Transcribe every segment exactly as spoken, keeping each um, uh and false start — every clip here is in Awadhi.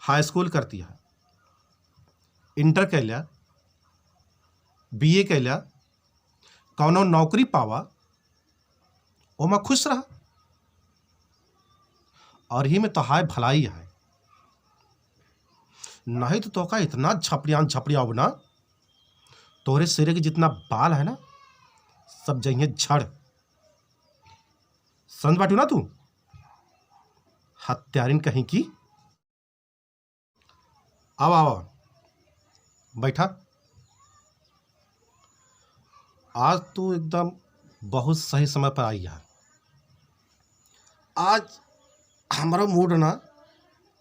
हाई स्कूल करती है, इंटर कैल्या, बीए कैल्या, कौनो नौकरी पावा, ओमा खुश रहा। और ही में तोहाय भलाई है, नहीं तो तोका इतना झपड़ियान झपड़ियाव ना, तोरे सिरे के जितना बाल है ना, सब जइहें झड़। समझ बाटू ना तू, हत्यारिन कहीं की। आवा, आवा, बैठा। आज तू एकदम बहुत सही समय पर आई है। आज हमारा मूड ना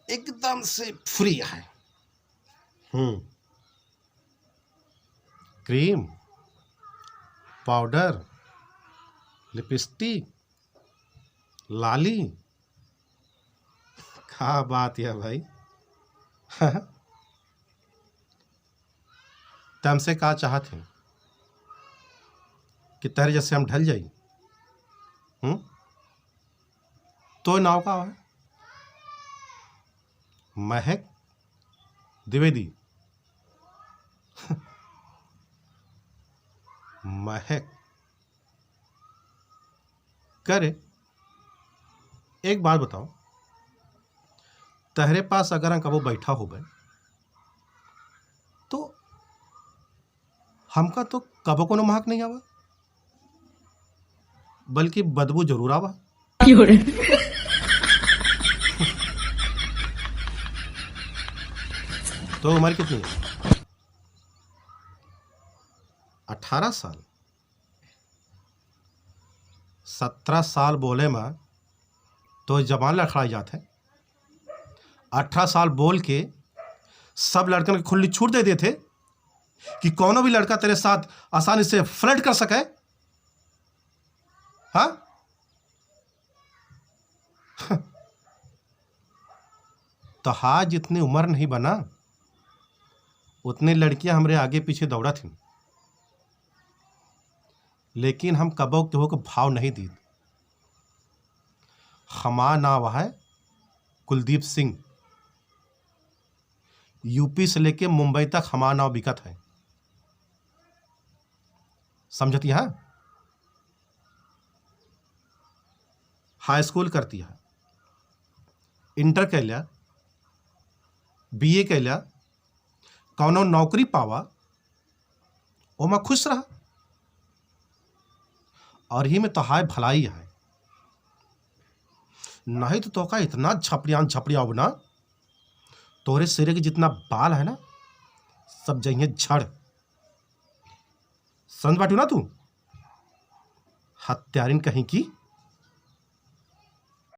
एकदम से फ्री है। हम्म। क्रीम, पाउडर, लिपस्टिक, लाली, का बात है भाई? ते हमसे का चाहत है कि तहरे जैसे हम ढल जाई? हम्म? तो नाव का है? महक द्विवेदी। महक करे, एक बात बताओ, तहरे पास अगर हम कबो बैठा होबे, तो हमका तो कबो कोनो महक नहीं आवा, बल्कि बदबू जरूर आवा। तो उम्र कितनी है? अठारह साल। सत्रह साल बोले में तो जबान लड़खड़ाई जात है। अठारह साल बोल के सब लड़कन के खुली छूट दे देते कि कौनो भी लड़का तेरे साथ आसानी से फ्लर्ट कर सके। हाँ? तोहार जितनी उम्र नहीं बना, उतने लड़कियां हमरे आगे पीछे दौड़त हैं, लेकिन हम कबो केहू के भाव नहीं दीत। हमार नाव है कुलदीप सिंह। यूपी से लेके मुंबई तक हमार नाव बिकत है। समझत यहाँ? हाई स्कूल करती है, इंटर कैल्या, बीए कैल्या, कौनो नौकरी पावा, ओमा खुश रहा। और ही में तोहाय भलाई है, नहीं तो तोका इतना झपड़ियान झपड़ियाव ना, तोरे सिरे के जितना बाल है ना, सब जइहें झड़। समझ बाटू ना तू, हत्यारिन कहीं की।